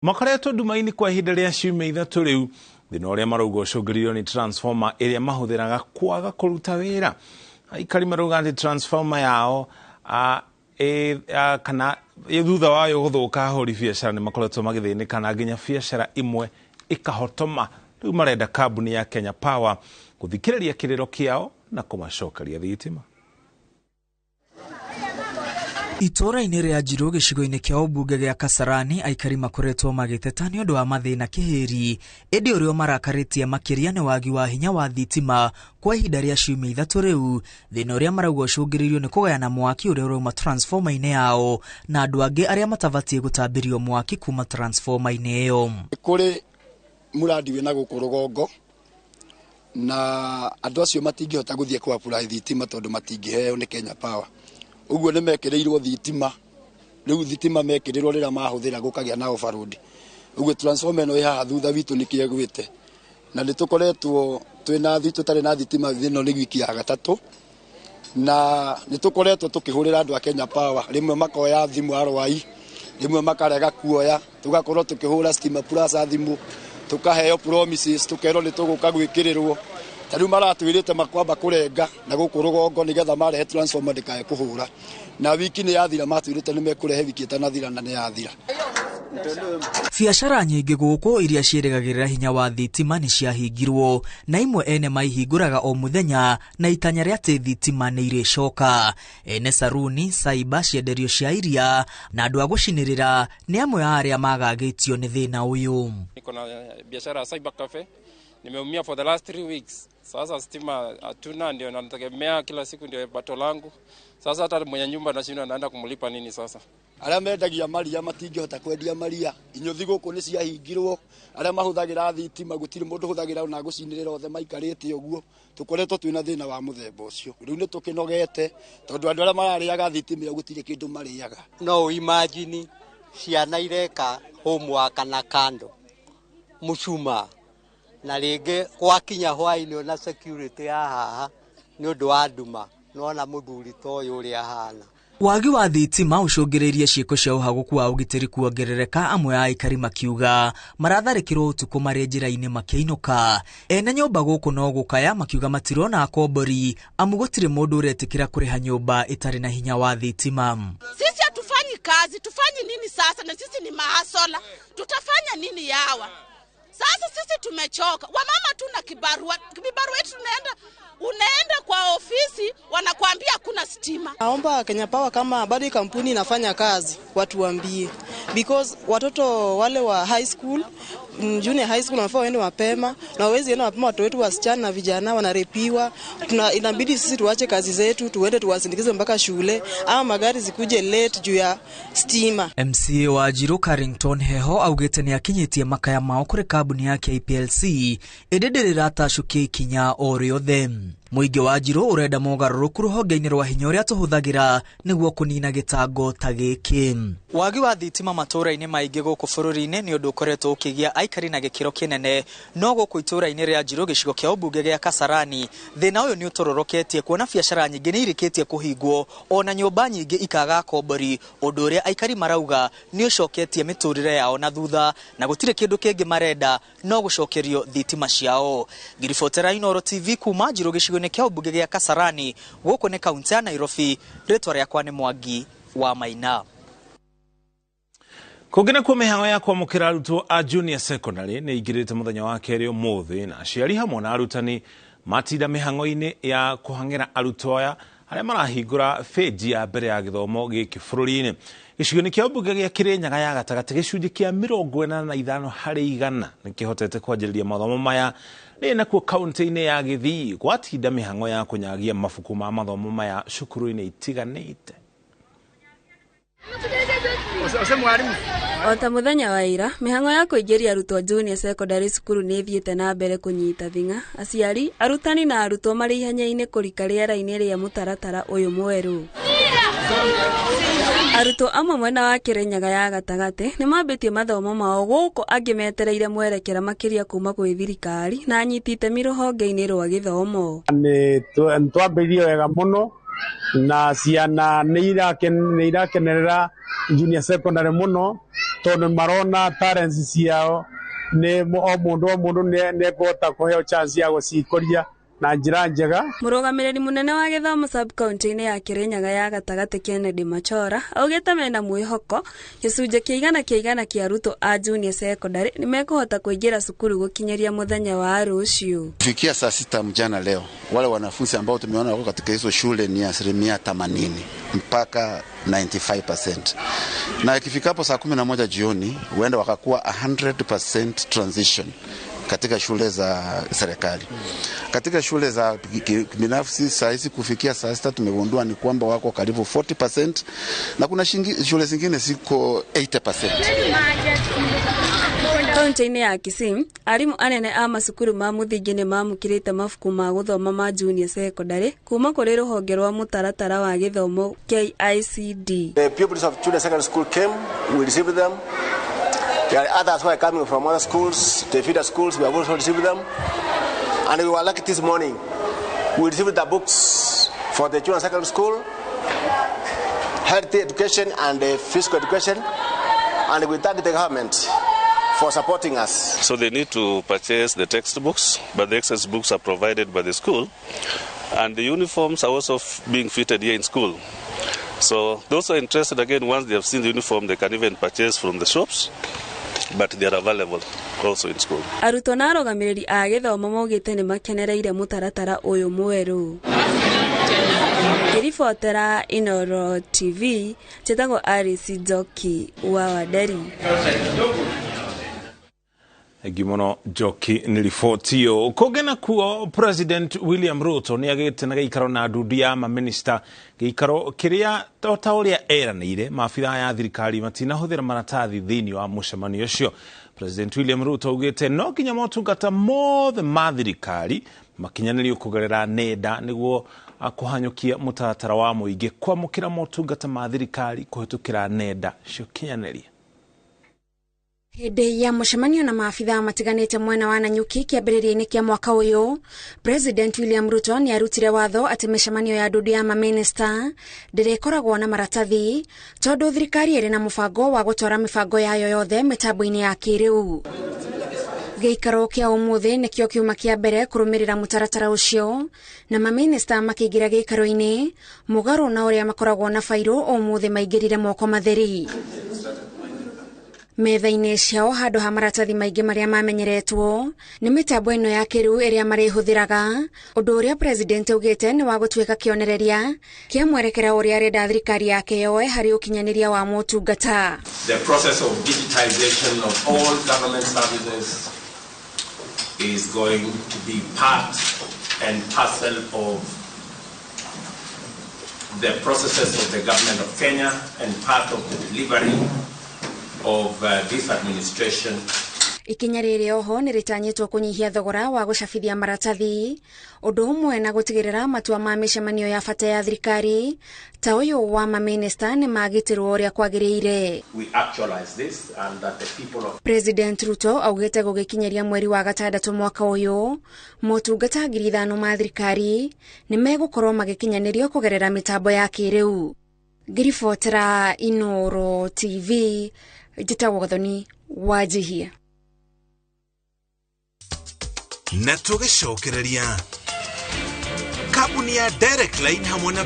Makoretwo nduma-inĩ kwa ihinda rĩa ciumia 3 rĩu. Thĩna ũrĩa marauga ũcũngĩrĩirio nĩ transformer ĩrĩa mahũthĩraga kwaga kũruta wĩra. Aikari marauga atĩ transformer yao kana thutha wayo gũthũka ahũri biacara nĩ makoretwo magĩthĩnĩka na nginya biacara imwe ikahotoma. Rĩu marenda kambuni ya Kenya Power gũthikĩrĩria kĩrĩro kĩao na kũmacokeria thitima. Itũũra-inĩ rĩa Njirũ gĩcigo-inĩ kĩa ũmbunge gĩa Kasarani aikari makoretwo magĩteta nĩ ũndũ wa mathĩna kĩhĩri, ĩndĩ ũrĩa ũmarakarĩtie makĩria nĩ wagi wa hinya wa thitima kwa ihinda rĩa ciumia 3 rĩu. Thĩna ũrĩa marauga ũcũngĩrĩirio nĩ kũgayana mwaki ũrĩa ũrauma transformer-inĩ yao na andũ angĩ arĩa matabatiĩ gũtambĩrio mwaki kuma transformer-inĩ ĩyo. Kũrĩ mũrandi wĩna gũkũ rũgongo na andũ acio matingĩhota gũthiĩ kwa apply thitima tondũ matingĩheo nĩ Kenya Power. Ũguo nĩ mekĩrĩirwo thitima, rĩu thitima mekĩrĩrwo rĩrĩa mahũthĩra gũkagĩa na overload. Ũguo transformer ĩno ĩ haha thutha witũ nĩkĩo ĩgwĩte. Na nĩ tũkoretwo twĩna tũtarĩ na thitima ĩno nĩ wiki ya 3. Na nĩ tũkoretwo tũkĩhũrĩra andũ a Kenya Power, rĩmwe makoya thimũ arwai, rĩmwe makarega kuoya, tũgakorwo tũkĩhũra Stima Plus thimũ, tũkaheo promises, tũkerwo nĩ tũgũka gwĩkĩrĩrwo. Ta rĩu maratwĩrĩte makwamba kũrenga na gũkũ rũgongo nĩgetha marehe transformer ndĩkae kũhũra. Na wiki nĩ yathira, matwĩrĩte nĩ mekũrehe wiki ĩtanathira na nĩ yathira. Biacara nyingĩ gũkũ iria ciĩrĩgagĩrĩra hinya wa thitima nĩ ciahingirwo, na imwe ene maihingũraga o mũthenya na itanya rĩa atĩ thitima nĩ irĩcoka. Ene saruni, cyber, cienderio cia iria na andũ a gũcinĩrĩra nĩ amwe a arĩa magagĩtio nĩ thĩna ũyũ. Niko na biashara ya cyber cafe, nimeumia for the last 3 weeks. Sasa stima hatuna, ndio nategemea kila siku, ndio pato langu. Sasa hata mwenye nyumba nashindwa naenda kumlipa nini sasa. Arĩa mendagia maria matingĩhota kwendia maria, inyuthi gũkũ nĩ ciahingirwo, arĩa mahũthagĩra thitima gũtirĩ mũndũ ũhũthagĩra ona gũcinĩrĩra othe maikarĩte ũguo. Tũkoretwo twĩna thĩna wa mũthemba ũcio. Rĩu nĩ tũkĩnogete tondũ andũ arĩa mararĩaga thitima ĩyo gũtirĩ kĩndũ marĩaga. No imagine ciana ireka homework na kando mũcumaa na rĩngĩ gwakinya hwainĩ ona security ya haha nĩ ũndũ wa nduma, nĩwona mũthuri ta ũyũ ũrĩa ahana. Wagi wa thitima ũcũngĩrĩirie ciĩko cia ũhagũku wa ũgitĩri kuongerereka, amwe a aikari makiuga maratharĩkĩrwo ũtukũ marĩ njĩra-inĩ makĩinũka. Ene nyũmba gũkũ no gũkaya makiuga matirona akombori amu gũtirĩ mũndũ ũretĩkĩra kũrĩha nyũmba ĩtarĩ na hinya wa thitima. Sisi hatufanyi kazi, tufanyi nini sasa? Na sisi ni mahasola, tutafanya nini yawa? Sasa sisi tumechoka. Wamama tuna kibarua, kibarua yetu tunaenda, unaenda kwa ofisi wanakuambia hakuna stima. Naomba Kenya Power kama bado kampuni inafanya kazi watuambie, because watoto wale wa high school, junior high school wanafaa waende mapema, na hawezi enda mapema, watoto wetu wasichana na vijana wanarepiwa. Inabidi sisi tuache kazi zetu tuende tuwasindikize mpaka shule, ama magari zikuje late juu ya stima. MCA wa Njirũ Carrington Heho augĩte nĩ akinyĩtie makaya mao kũrĩ kambuni ya KPLC ĩndĩ ndĩrĩratacũkia ikinya o rĩothe. Mũingĩ wa Njirũ ũrenda mogarũrũku rũhonge-inĩ rwa hinya ũrĩa tũhũthagĩra nĩguo kũnina gĩtango ta gĩkĩ. Wagi wa thitima matũũra-inĩ maingĩ gũkũ bũrũri-inĩ nĩ ũndũ ũkoretwo ũkĩgia aikari na gĩkĩro kĩnene, no gũkũ itũũra-inĩ rĩa Njirũ gĩcigo kĩa ũmbunge gĩa Kasarani thĩna ũyũ nĩ ũtororoketie kuona biacara nyingĩ nĩ irĩkĩtie kũhingwo ona nyũmba nyingĩ ikaga akombori, ũndũ ũrĩa aikari marauga nĩ ũcoketie mĩtũrĩre yao na thutha na gũtirĩ kĩndũ kĩngĩ marenda no gũcokerio thitima ciao. Ngiribotera Inooro TV kuma Njirũ gĩcigo-inĩ kĩa ũmbunge gĩa Kasarani, gũkũ nĩ kaunti ya Nairobi. Rĩtwa rĩakwa nĩ Mwangi wa Maina. Kũngĩ nakuo mĩhang'o ya kwamũkĩra arutwo a junior secondary nĩ ĩingĩrĩte mũthenya wa kerĩ ũmũthĩ, na aciari hamwe na arutani matinda mĩhang'o-inĩ ya kũhang'ĩra arutwo aya arĩa marahingũra benji ya mbere ya gĩthomo gĩkĩ bũrũri-inĩ. Gĩcigo-inĩ kĩa ũmbunge gĩa Kĩrĩnyaga ya gatagatĩ gĩcunjĩ kĩa 85 harĩ igana nĩkĩhotete kwanjĩrĩria mathomo maya. Rĩrĩ nakuo kaunti-inĩ ya Gĩthii gwatinda mĩhang'o ya kũnyagia mabuku ma mathomo maya cukuru-inĩ itiganĩte. O ta mũthenya wa ira, mĩhang'o ya kũingĩria arutwo junior secondary cukuru nĩ ĩthiĩte na mbere kũnyita thing'a. Aciari, arutani na arutwo marĩ ihenya-inĩ kũrika rĩera-inĩ rĩa mũtaratara ũyũ mwerũ. Arutwo amwe mwena wa Kĩrĩnyaga ya gatagatĩ nĩ mambĩtie mathomo mao gũkũ angĩ metereire mwerekera makĩria kuma gwĩ thirikari na anyiti itemi rũhonge-inĩ rwa gĩthomo. Nĩ twambĩrĩirie wega mũno Na ciana nĩ irakenerera junior secondary mũno tondũ marona talents ciao nĩ o mũndũ nĩ ekũhota kũheo chance ya gũcikũria na njĩra njega. Mũrũgamĩrĩri mũnene wa gĩthomo sub-county-inĩ ya Kirinyaga ya gatagatĩ Kennedy Machora augĩte mena mwĩhoko gĩcunjĩ kĩa 100% kĩa arutwo a junior secondary nĩ mekũhota kũingĩra cukuru gũkinyĩria mũthenya wa rũciũ. Kufikia saa 6 mchana leo, wale wanafunzi ambao tumeona wako katika hizo shule ni 80% mpaka 95%. Na ikifikapo saa 11 jioni huenda wakakuwa 100% transition katika shule za serikali. Katika shule za binafsi saa hizi kufikia saa 6 tumegundua ni kwamba wako karibu 40% na kuna shule zingine ziko 80%. Kaunti-inĩ ya Kisii, arimũ anene a macukuru ma mũthingi nĩ mamũkĩrĩte mabuku ma gũthoma ma junior secondary kuma kũrĩ rũhonge rwa mũtaratara wa gĩthomo KICD. The pupils of junior secondary school came, we received them. There are others who are coming from other schools, the feeder schools, we have also received them. And we were lucky this morning. We received the books for the junior secondary school, health education and physical education, and we thank the government for supporting us. So they need to purchase the textbooks, but the excess books are provided by the school, and the uniforms are also being fitted here in school. So those who are interested, again, once they have seen the uniform, they can even purchase from the shops, but they are available also in school. Arutwo na arũgamĩrĩri a gĩthomo maugĩte nĩ makenereire mũtaratara ũyũ mwerũ. Ngĩribotera Inooro TV, njĩtagwo Alice Njoki wa Wanderi. Gimono Njoki nĩ riboti ĩyo. Kũngĩ nakuo, President William Ruto nĩ agĩte na gĩikaro na ndundu ya mamĩnĩsta, gĩikaro kĩrĩa o ta ũrĩa eranĩire maabithaa ya thirikari matinahũthĩra maratathi thĩinĩ wa mũcemanio ũcio. President William Ruto augĩte no nginya motungata mothe ma thirikari makinyanĩrio kũgerera nenda nĩguo kũhanyũkia mũtaratara wa mũingĩ kwamũkĩra motungata ma thirikari kũhĩtũkĩra nenda cia ũkinyanĩria. Hĩndĩ ya mũcemanio na maabithaa matiganĩte mwena wa Nanyuki kĩambĩrĩria-inĩ kĩa mwaka ũyũ, President William Ruto nĩ arutire watho atĩ mĩcemanio ya ndundu ya mamĩnĩsta ndĩrĩkoragwo na maratathi tondũ thirikari ĩrĩ na mũbango wa gũtwara mĩbango yayo yothe mĩtambo-inĩ ya kĩrĩu. Gĩikaro kĩa ũmũthĩ nĩkĩo kiuma kĩa mbere kũrũmĩrĩra mũtaratara ũcio, na mamĩnĩsta makĩingĩra gĩikaro-inĩ mũgarũ na ũrĩa makoragwo na bairũ ũmũthĩ maingĩrire moko matheri. Metha-inĩ ciao handũ ha maratathi maingĩ marĩa mamenyeretwo nĩ mĩtambo ĩno ya kĩrĩu ĩrĩa marĩhũthĩraga, ũndũ ũrĩa president augĩte nĩ wa gũtuĩka kĩonereria kĩa mwerekera ũrĩa arenda thirikari yake yoe harĩ ũkinyanĩria wa motungata. The process of digitization of all government services is going to be part and parcel of the processes of the government of Kenya and part of the delivery of this administration. Ikinya rĩrĩ oho nĩ rĩtanyĩtwo kũnyihia thogora wa gũcabithia maratathi, ũndũ ũmwe na gũtigĩrĩra matua ma mĩcemanio ya bata ya thirikari ta ũyũ wa mamĩnĩsta nĩ magitĩrwo ũrĩa kwagĩrĩire. We actualize this and that the people of President Ruto augĩte gũgĩkinyĩria mweri wa gatandatũ mwaka ũyũ motungata 5,000 ma thirikari nĩ megũkorwo magĩkinyanĩrio kũgerera mĩtambo ya kĩrĩu. Ngĩribotera Inooro TV, njĩtagwo Gathoni Wanjihia. Na tũgĩcokereria kambuni ya Direct Line hamwe na